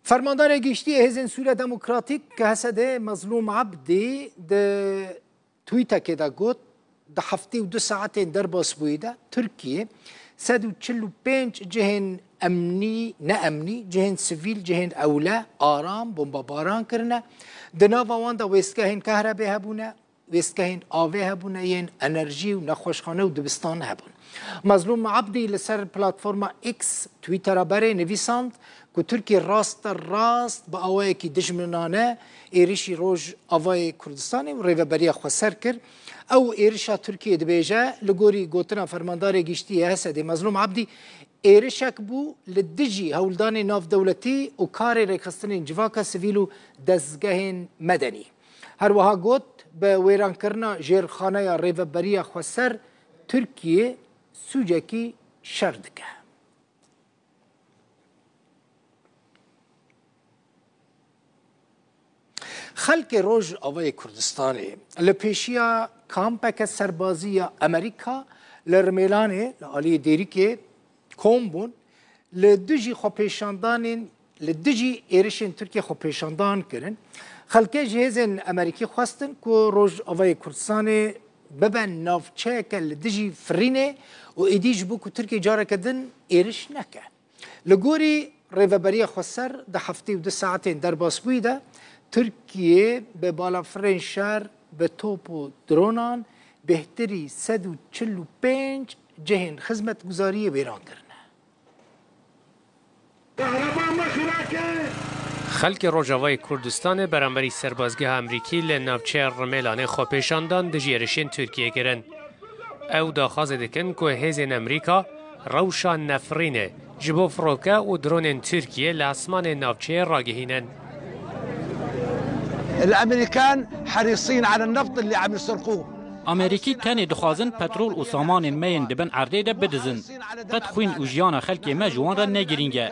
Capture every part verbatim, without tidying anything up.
Fermandarê Giştî yê Hêzên Sûriya Demokratîk, K H S D, Mezlûm Ebdî di tweetekê de got, di heftê û du saetên derbasbûyî de Tirkiye sed û çil û pênc cihên emnî, ne emnî, cihên sivîl, cihên ewle, aram, bombabaran kirine. Di nava wan de wêstgehên kahrebê hebûne, wêstgehên avê hebûne, yên enerjî û nexweşxane û dibistan hebûn. Mezlûm Ebdî li ser platforma X, Twittera berê nivîsand ku Tirkiye raste rast bi awayekî dijminane êrişî Rojavayê Kurdistanê û Rêveberiya Xweser kir. Ew êrişa Tirkiyê dibêje, li gorî gotina Fermandarê Giştî yê H S D'ê Mezlûm Ebdî, êrişek bû li dijî hewldanên navdewletî û karê rêxistinên civaka sivîl û dezgehên medenî. Her wiha got, bi wêrankirina jêrxaneya Rêveberiya Xweser Tirkiye sûcekî şer dike. Xelkê Rojavayê Kurdistanê li pêşiya kampeke serbazî ya Amerîka li Rimêlanê li aliyê Dêrikê kom bûn, li dijî xwepêşandanên, li dijî êrişên Tirkiye xwepêşandan kirin. Xelkê ji hêzên Amerîkî xwestin ku Rojavayê Kurdistanê bibe navçeyeke li dijî firînê û êdî ji bo ku Tirkiye careke din êriş neke. Li gorî Rêveberiya Xweser, di heftê û du saetên derbasbûyî de Tirkiye bi balafirên şer, bi top û dronan bêhtirî sed û çil û pênc cihên xizmetguzariyê wêran kirine. Xelkê Rojavayê Kurdistanê beramberî serbazgeha Amerîkî li navçeya Rimêlanê xwepêşandan dijî êrişên Tirkiye kirin. Ew daxwazê dikin ku hêzên Amerîka rewşa nefirîne ji bo firoke û dronên Tirkiye li esmanê navçeyê ragihînin. الأمريكان حريصين على النفط اللي عم يسرقوه. Amerîkî tenê dixwazin petrol û samanên me yên di bin erdê de bidizin. Qet xwîn û jiyana xelkê me ji wan re ne girîng e.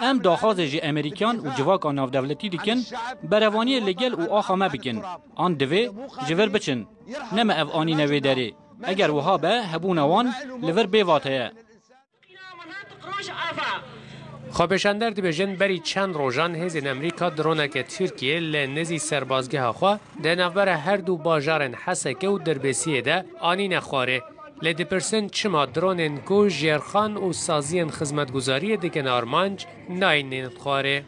Em daxwazê ji Amerîkan û civaka navdewletî dikin, berevaniyê li gel û axa me bikin. An divê ji vir biçin. Ne me ev anîne wê derê. Eger wiha be, hebûna wan li vir bêvate ye. Xwepêşander dibêjin, berî çend rojan hêzên Amerîka droneke Tirkiyê li nêzî serbazgeha xwe di navbera her du bajarên Heseke û Dirbêsiyê de anîne xwarê. Lê dipirsin, çima dronên ku jêrxan û saziyên xizmetguzariyê dikin armanc nayînin xwarê?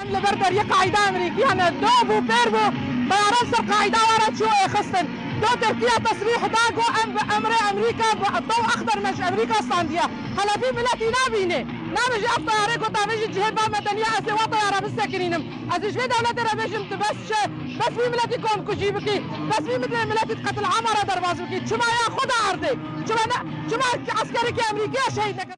Em li ber deriyê qaîda Amerîkiyan e, do bû, pêr bû, teyaran ser qaîda wa re çû êxistin. Do Tirkiya tesrîh da, got, em bi emrê Amerîka, bi dew exder me ji Amerîka standiye. Hela vî miletî nabîne. Nabêje ev teyarê ku tavê ji cihê va me deniya, ez ê wa teyara bisekinînim. Ez ê ji vê dewletê re bêjim, tu bes çi, bes vî miletî komkujî bikî, bes vî miletî qetilama re derbas bikî. Çima ya xwe da erdê? Çima ne, çima eskerekî Amerîkiya şehîd neke?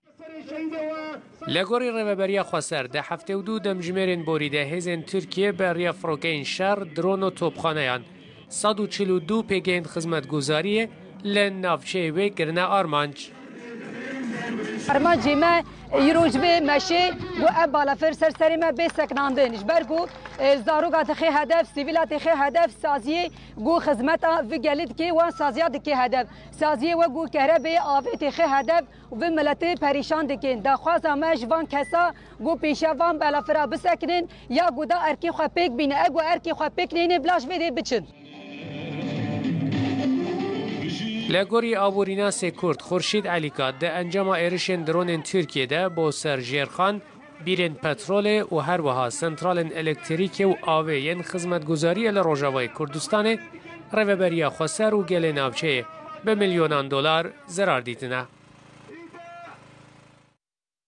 Li gorî Rêveberiya Xweser, di heftê û du demjimêrên borî de hêzên Tirkiye bi riya firokeyên şer, dron û topxaneyan sed û çil û du pêgehên xizmetguzariyê li navçeyê wê kirine armanc. Armancê me îro ji vê meşê ku ev balafir ser serê me bê sekinandin. Ji ber ku, e, zaroka dixê hedef, sivîla dixê hedef, saziyê ku xizmeta vî gelî dike, wan saziya dike hedef. Saziyê wek ku kerebê, avê dixê hedef û vê miletê perîşan dikin. Daxwaza me ji van kesa ku pêşiya van balafira bisekinin ya ku da erkê xwe pêk bîne. Ego erkê xwe pêk neyne, bila ji vê dê biçin. Li gorî aborînasê Kurd Xurşîd Elîka, di encama êrişên dronên Tirkiyê de bo ser Jêrxan, bîrên petrolê û her wiha sentralên elektrîkê û avê yên xizmetguzariyê li Rojavayê Kurdistanê, Rêveberiya Xweser û gelê navçeyê bi milyonan dolar zerar dîtine.